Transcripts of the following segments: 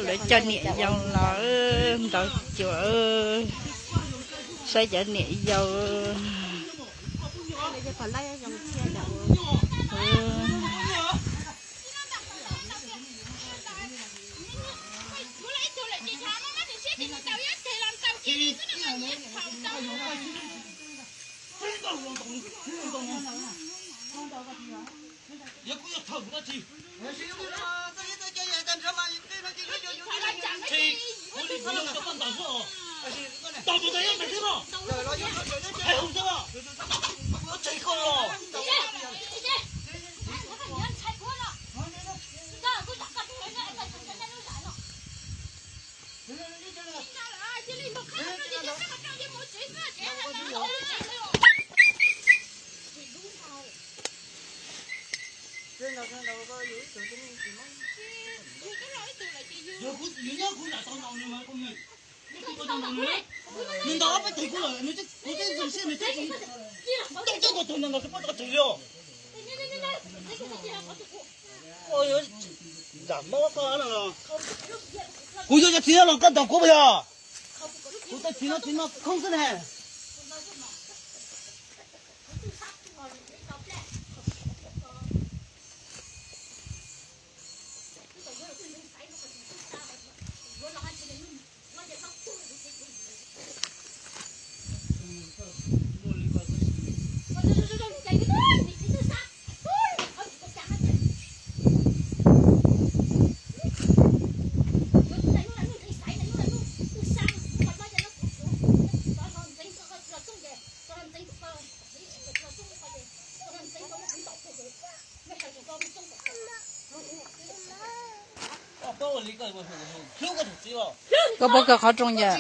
Lawv coj niam yau los ntaus cuam, saib cov niam yau. Nws ntaus ob peb teg kuv lawm, nws kuv twb zoo siab nws twb tsis tau coj kom tus ntaus ntaus tsis pom tau teg li os. Nram mob koj no, kuv yuav cov txiv no los koj ntaus kuv puas yog? Kuv tej txiv no txiv no khoob xwb ne. Koj puas kawm qhov rooj yawm?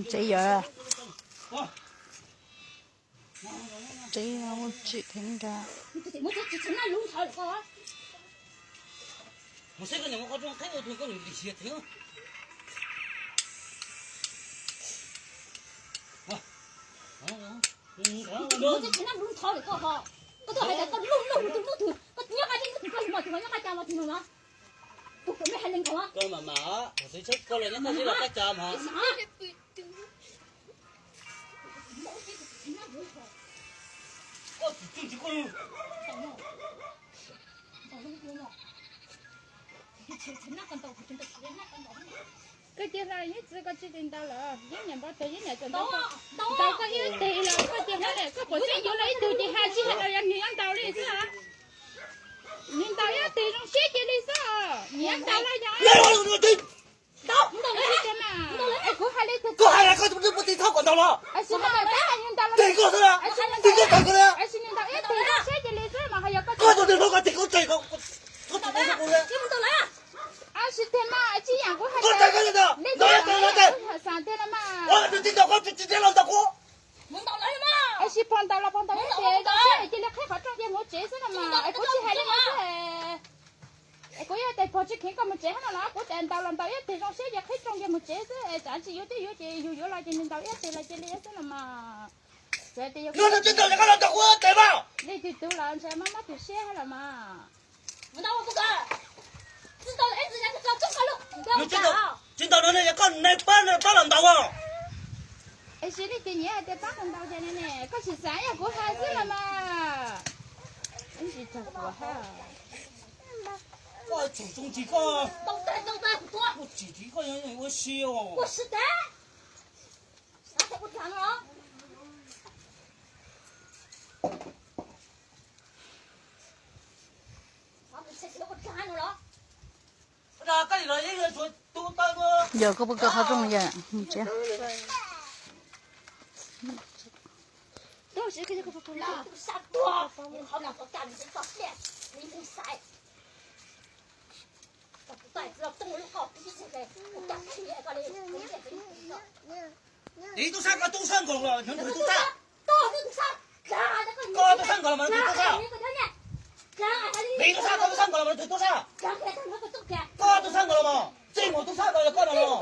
Tsev yog, tsev tsim thev nra. Koj cia hlo, yeeb txiv koj tsis tau ntaus lawm, yeeb niam npau taws, yeeb niam txawm ntaus koj, ntaus koj ib teg los koj cia hlo, koj puas tseeb yuav los ib tug ces hais tsis hais los yog nws yuav ntaus li xwb. Nws ntaus ib teg zoo siab cia li xwb, nws yuav ntaus los yog. Kuv hais li, koj hais tias koj tus niag muaj txiv txhob kom ntaus los. Tab sis nws ntaus, tab sis nws ntaus ib teg zoo siab cia li xwb mas ho yog koj tus niag hlob ko tes koj tseg, koj tus niag hlob ko. Tab sis tiag mas tsis yam kuv hais tias, li tiag mas, xav tiag los mas. Es tsis pog ntaus los pog ntaus ib teg zoo siab cia li qhib qhov rooj ces mus tsev xwb no mas, es kuv tsis hais li no xwb. Es kuv yog tes pog tsis kheev koj mus tsev hab no los kuv tes ntaus los ntaus ib teg zoo siab ces qhib rooj ces mus tsev xwb, es tsav tsis yuav twb yuav ces yus yuav los ces nws ntaus ib teg los cia li xwb no mas. Txawm tias yog kuv tsis ntaus los ntaus kuv tes mas, li twg twg los ntshe mob mob tus siab hab los mas. Tsis ntaus no yog koj nais pab pab los ntaus os. Es sis li ces nyiam hais tias pab los ntaus ces ne, koj sim xav yog kuv hais xwb los mas. Ib ntsis txog kuv hab. Koj tsum tsoo tsis koj, koj tsis tsis koj ua si os. Yog koj puas koj qhov rooj yom? Dev tub sab, koj tub sab nkaus los nrog tub sab. Koj tub sab nkaus los mas nrog tub sab. Dev tub sab, koj tub sab nkaus los mas nrog tub sab. Koj tub sab nkaus los mas txij mus tub sab nkaus los koj no los.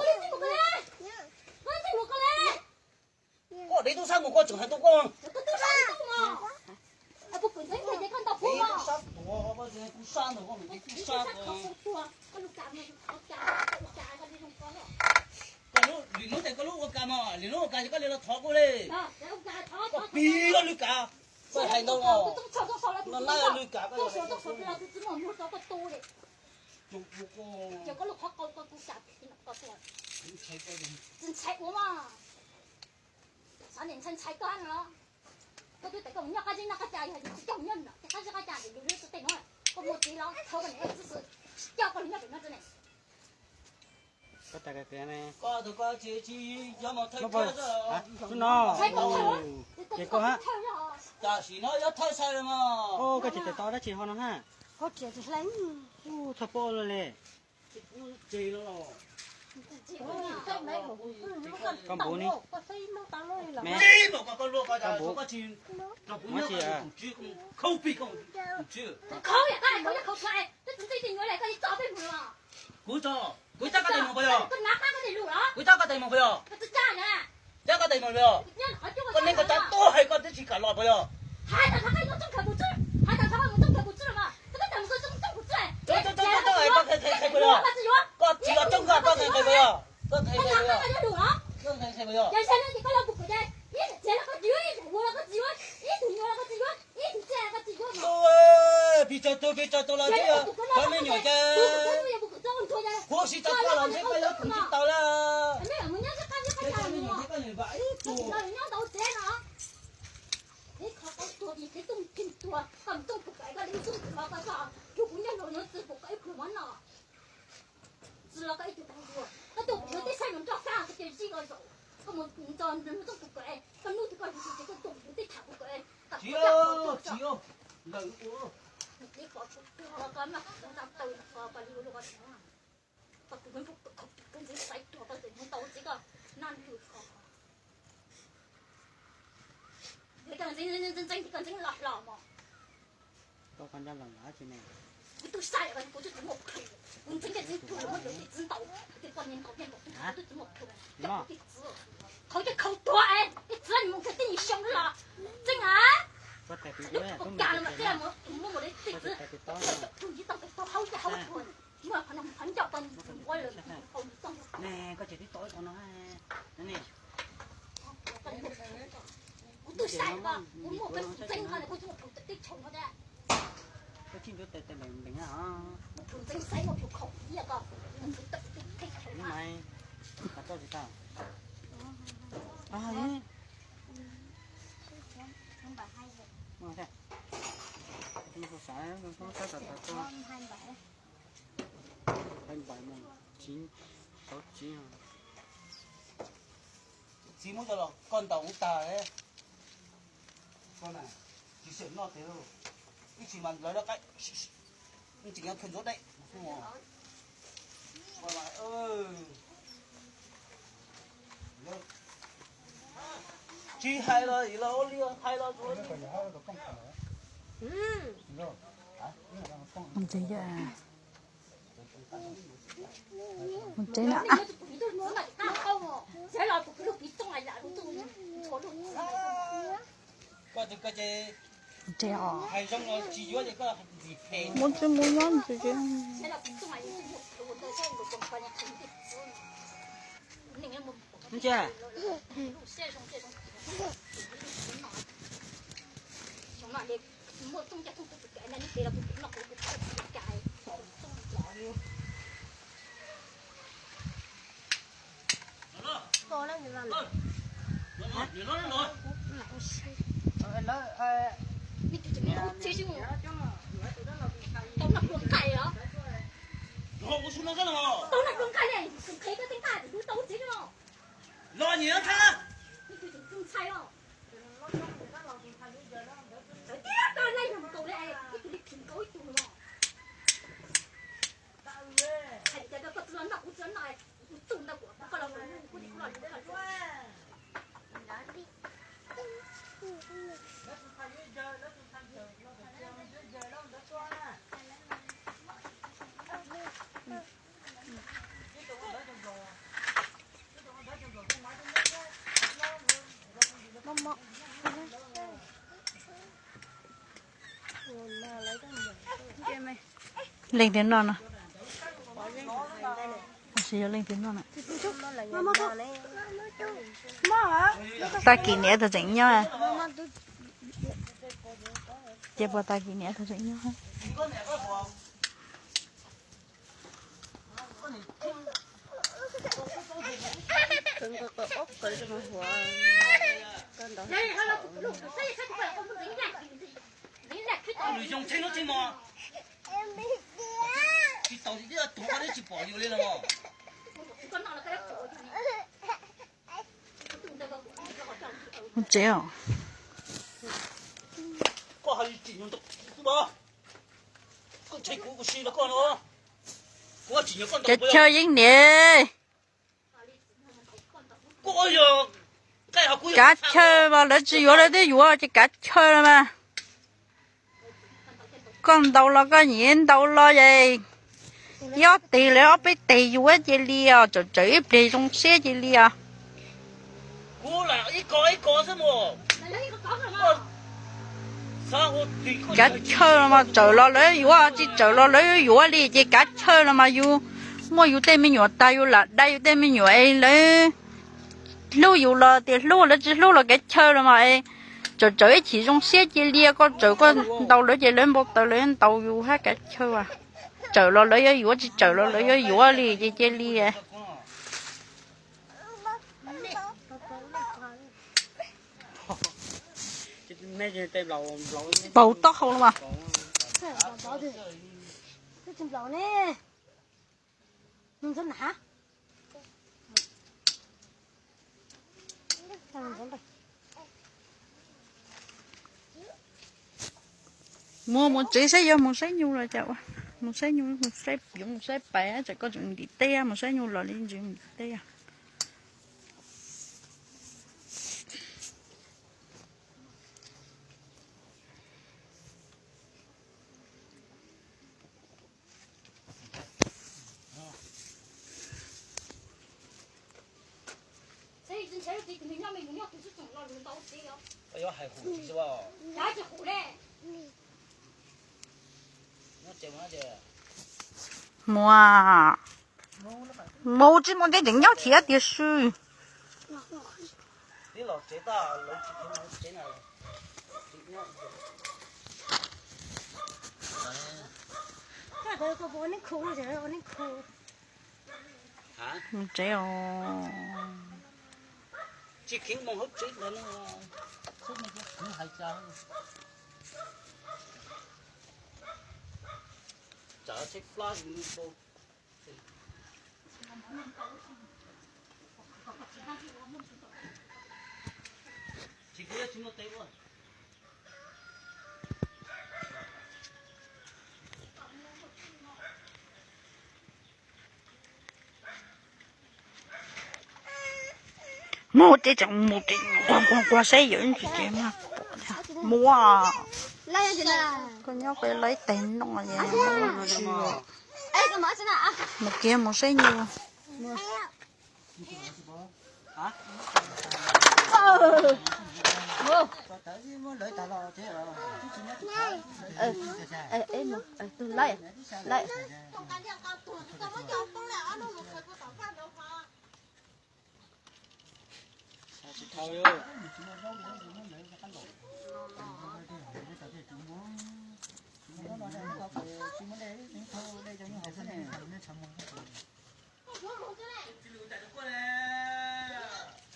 Koj dev tub sab mus koj tseem hais tub koj. Dev tub sab tuag, koj tub sab ntawd koj mus dev tub sab. Koj lub, lwm hnub ces koj lub ua kas mas, lwm hnub ua kas ces koj li los thov kuv li. Koj pib koj lub kas, koj hais ntau os. No lab lub kas koj. Tsis ntshai ua mas. Xav niam ntshai ntshai koj no los. Koj twb tias koj mus nyob qab zeb noj qab ca, yog tsis coj mus nyob nram tej qab zeb qab ca ces yus lub xub tej no, koj muaj txiv los thov koj niam txiv xwb, tsis coj koj los nyob pem no txiv ne. Koj tas kiag ne. Koj tus koj tsis tsis yog mus thawj tsam no. Ces koj ha. Tam sim no yog thawj sai los mas. Koj tsis tawm tau dab tsi ho no ha. Koj tsis tawm hlais. Thawj poj los li. Koj npuv ni. Koj npuv. Kuv tso, kuv cab koj tais mus puas yog? Kuv cab koj tais mus puas yog? Cab koj tais mus puas yog? Koj niam koj txiv tuag hais koj twb tsis kam los puas yog? Koj qhia qhia puas yog? Koj tsis los coob koj, koj qhia qhia puas yog? Koj qhia qhia puas yog? Koj qhia qhia puas yog? Pis tsawg tus pis tsawg tus los tsis yog, koj me nyuam ces huv si tau koj los ntshe koj yuav kuv tsis tau lawm. Koj me nyuam ces koj nws vam ib tug. Tsis yog, tsis yog, lawm ua. Koj ntxeev los hlo mos. Koj ntxeev los hlo tsis ne. Kuv twb saib kuv twb tsis muaj plhu, kuv ntxeev tsis plhu los muab tej txiv ntaus, tej poj niam ntaus tej ntaus kuv twb tsis muaj plhu. Coj kuv tej txiv, qhov coj khau tuag es tej txiv mus kawg tej xyoo los txeev a. Koj tais pis ua, koj mus tais pis tau, koj tais pis tau, koj tais pis tau, koj tais pis tau. Ne, koj tseem tib tau ib qho no ne. Kuv twb saib koj, kuv muaj peb txeev koj, kuv tsis muaj plhu teb chaws no. Koj tsis ncuav tes tes lees lees na. Ib mai, tas koj tsis tau. Xav tas tas koj. Hai bảy mà chín sáu chín. Txiv muab coj los koj ntaus ub tag. Koj na, tsis xav noj tes, ib tsis mas lawv laj qaib, ib tsis nyob kawg ntxuav dej. Tsis hais los los ua li hais los tsuav. Ntxeev na. Ntxeev os. Muab tsis muab nyob ntxeev. Ntsia. Tau na, zoo nqaij li, tseem qhia koj tej nqaij, tus tau tsev no. Los nyiam thab. Tus ntxhais os. Tau na, zoo nkaus li, ib tug li tsis nkaus ib tug no. Hais tias koj tsis los noj, kuv tsis los noj, kuv txuj ntawd kuv, koj los kuv, kuv los kuv. Leej twg noj no? Tab sis yog leej twg noj na? Tag kis niam tug tseem nyob. Ces puas tag kis niam tug tseem nyob. Lwm zoo tsheb lub tsheb mos. Tsis tau tsis pom yus li los. Tsev os. Koj hais tsim nyog ntau kuv mas. Koj ntshe kuv, kuv si los koj no. Kuv tsim nyog koj ntau. Kav chaw yeej niam. Koj yog nqaij ho kuv yog kav chaw mas lawv tsis yuav, lawv twb yuav ces kav chaw los mas. Koj ntaus los koj nyiam ntaus los es ib ob teg lawv ob peb teg yuav cia li os, tsawm tsawm ib pliag zoo siab cia li os. Kav chaw los mas tsawm los lawv yuav, tsis tsawm los lawv yuav li ces kav chaw los mas yus muaj yus tej me nyuam tag yus lam dai yus tej me nyuam es lawv hlub yus los tias hlub, lawv tsis hlub los kav chaw los mas es tsawm tsawm ib chim zoo siab cia li, koj tsawm koj ntaus lawv ces lawv npau taws lawv ntaus yus hab kav chaw. Tsawm los lawv yuav yuav, tsis tsawm los lawv yuav yuav li ces cia li. Paug taub hau los mas. Mus, mus tsev saib, yog mus saib nyuj los cas ua. Mus saib nyuj, mus saib yoov, mus saib pais, tsam koj tseem ntim teb, mus saib nyuj los li tseem ntim teb. Mus, mus tsis mus ces tseem nyob thiab tiag swb. Mus tsev os. Mus tsev tseem mus tsev, nquag nquag nquag saib yawm tsis tsev mas pom thiab. Mus, koj nyob pem lawv ib teg no es mus kiag mus saib nyuj.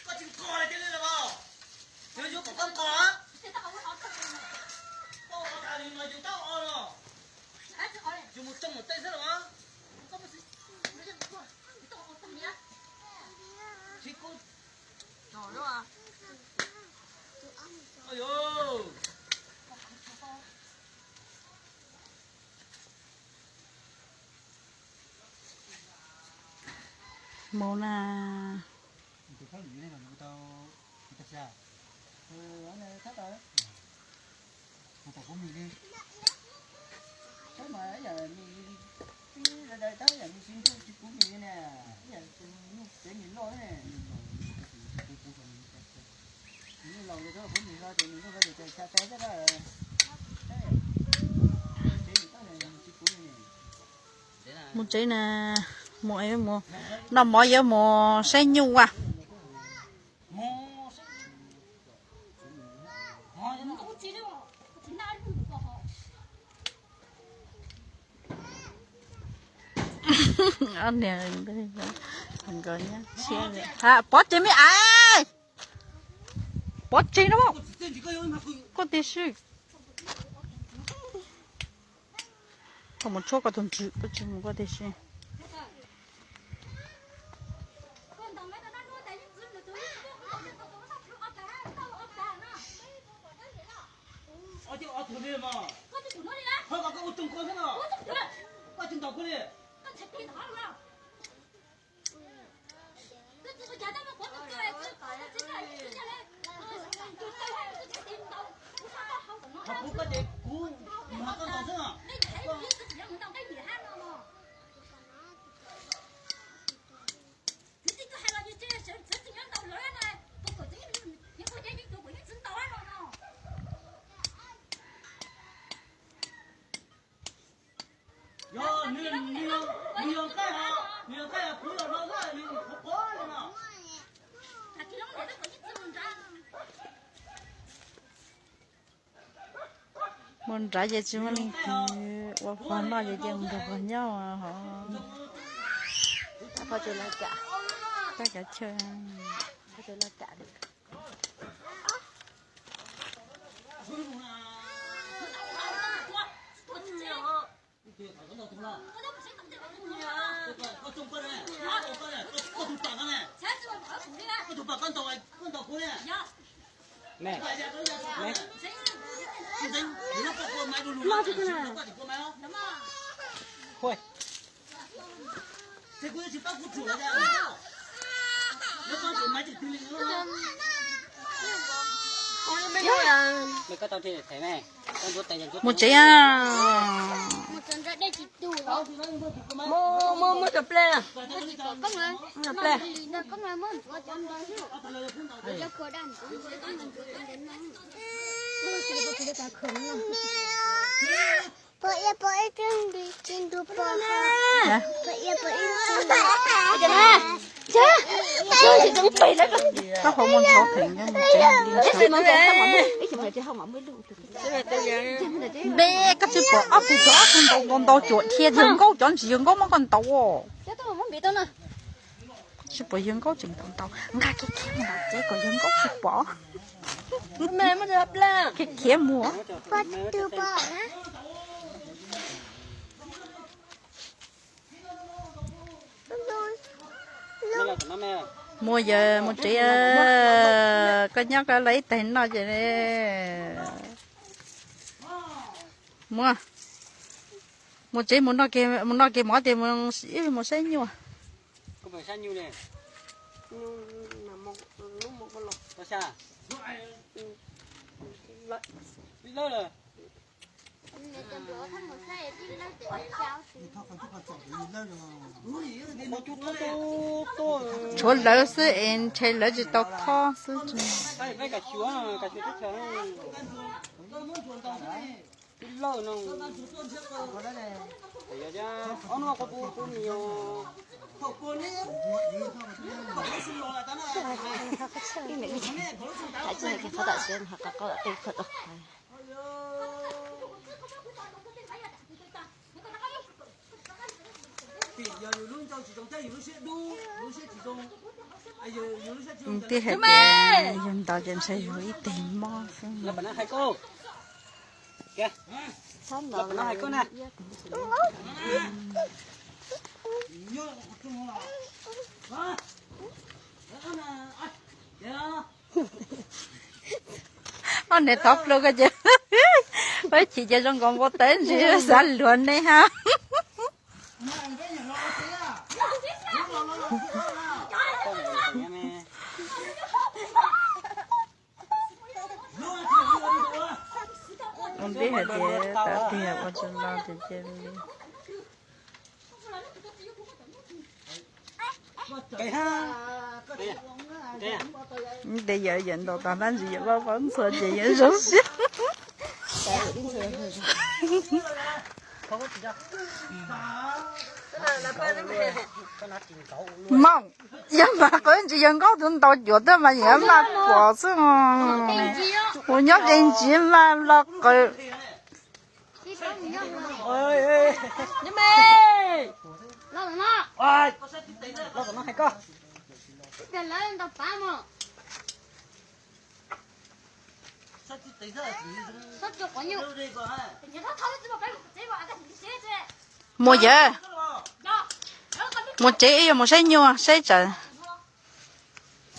Koj tsis nqos li cia li los? Yus yuav kom koj nqos a? Koj ua tas li no yus tab o no. Yus mus tsoo mus tej xwb los? Mus na. Mus tsev na, mus mus noj mov yuav mus saib nyuj a. Pov tseg me as, pov tseg no, koj tib si. Koj mus tshuab koj tus ntsws, koj tsis mus koj tib si. Mus nrad ces tsis muaj leej twg ua pog noj ces cia mus nrog pog nyob hov. Tab kav chaw. Mus tsev a. Koj ho muaj ntshauv theem nyob mus tsev li ntshauv. Npe koj tsis pom ob tug cov ob tug ntaus ntaus ntaus cuam dhia yawg Nkauj cov ntsis yawg Nkauj muab koj ntaus. Tsis pom yawg Nkauj tseem ntaus ntaus nqa kiag kiag mus nram tsev kom yawg Nkauj tsis pom. Khiav khiav mus. Mus yawg mus tsev, koj nyob koj los ib tag no ces mus, mus tsev mus noj kev mov ces mus saib nyuj. Tshuav lawv xwb es ntshe lawv tsis tau thob xwb. Twb hais tias yog ntaus ces ntshe yog ib teg mob xwb. Ob niag thov plua ko ces, ua chim ces zoo nkaus npau taws ntsis xav luag ne ha. Hais tias tam tiag ua tsis los ces cia li. Ntes yawm yawm ntaus tag ntab ntsis yawm vaj paub ntxhua ces yawm zoo siab. Moos, yog mas qhov ntsis yog nkauj tus ntaus cuam tuaj mas yawm maj pom xwb. Ua nyob qe ntsis mas los qawm. Mus yawg, mus tsev ib yam mus saib nyuj saib tsawv.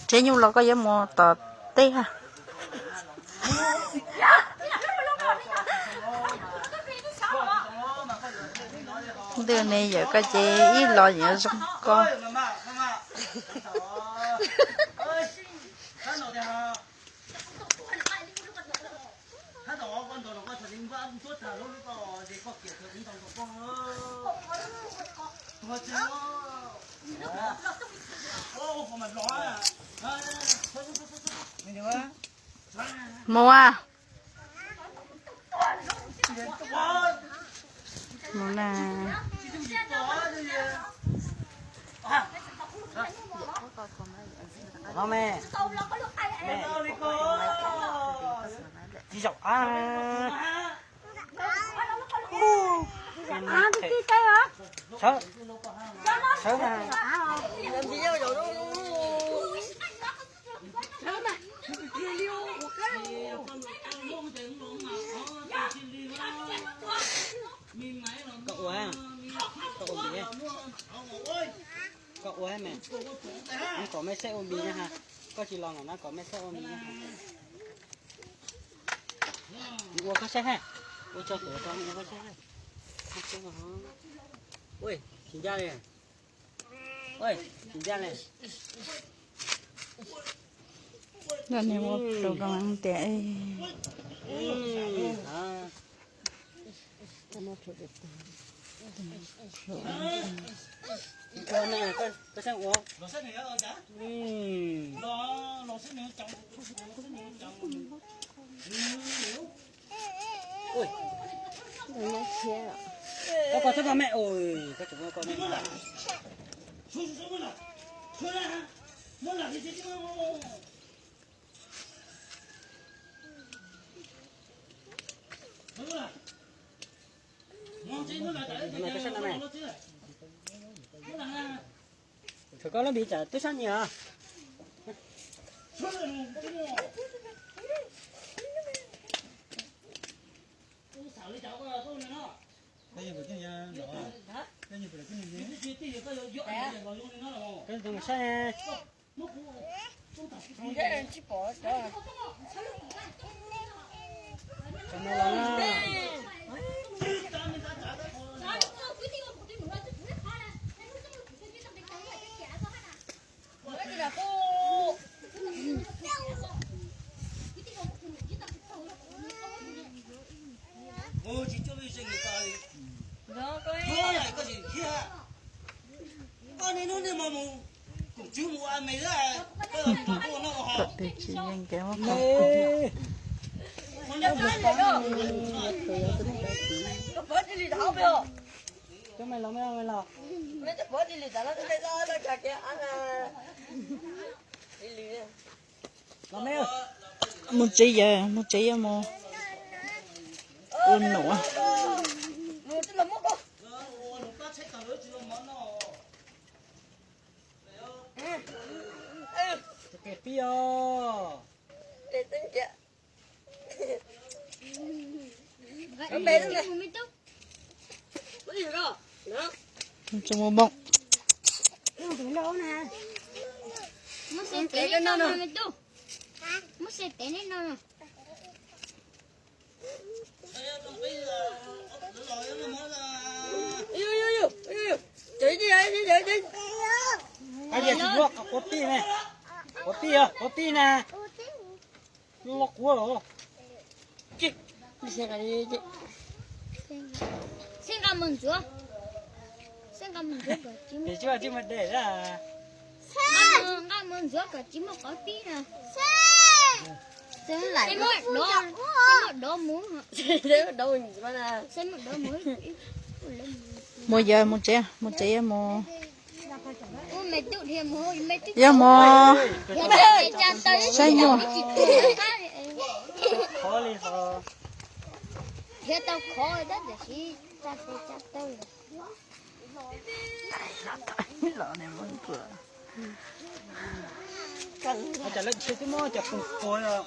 Tsev nyuj los koj yuav mus tom teb ha. Ntws ne yawm koj ces ib los yuav zoo koj. Mus a. Mus na. Tsis zaum a. Sawv, sawv na. Koj ua, koj ua mis, koj ua me, kom me saib ua mis na ha. Koj tsis los no na, kom me saib ua mis na ha. Ua koj saib ha, ua tso tuav rau ua koj saib ha. Ui, tsis ncaj li. Ui, tsis ncaj li. Nag ne ua rau koj tias. Koj koj txhob koj me, koj tseem koj me. Thaum koj lub mis tsam twb sab nyias. Kom tus tsis yeej kev muab qhov. Cov me los me los. Los me. Mus tsev yawg, mus tsev yawg mus ua num. Pib os. Tsis mus npoo. Quav tij ne, quav tij os, quav tij na. Los quav los. Xij nqa mus ntxuav. Xij nqa mus ntxuav kom tsis muaj, nqa mus ntxuav kom tsis muaj qhov pib na. Xij muab dov, xij muab dov mus. Mus yawg mus tsev, mus tsev mus. Yog mus saib nyuj. Lawv tsis twb muab cov phoom puag os.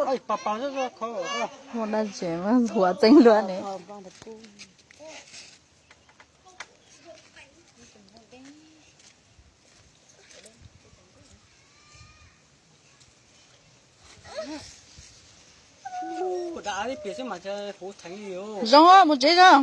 Mus, pas pas, muaj dab tsi mas huam txeeb luaj ne. Zoo, mus tsev zoo.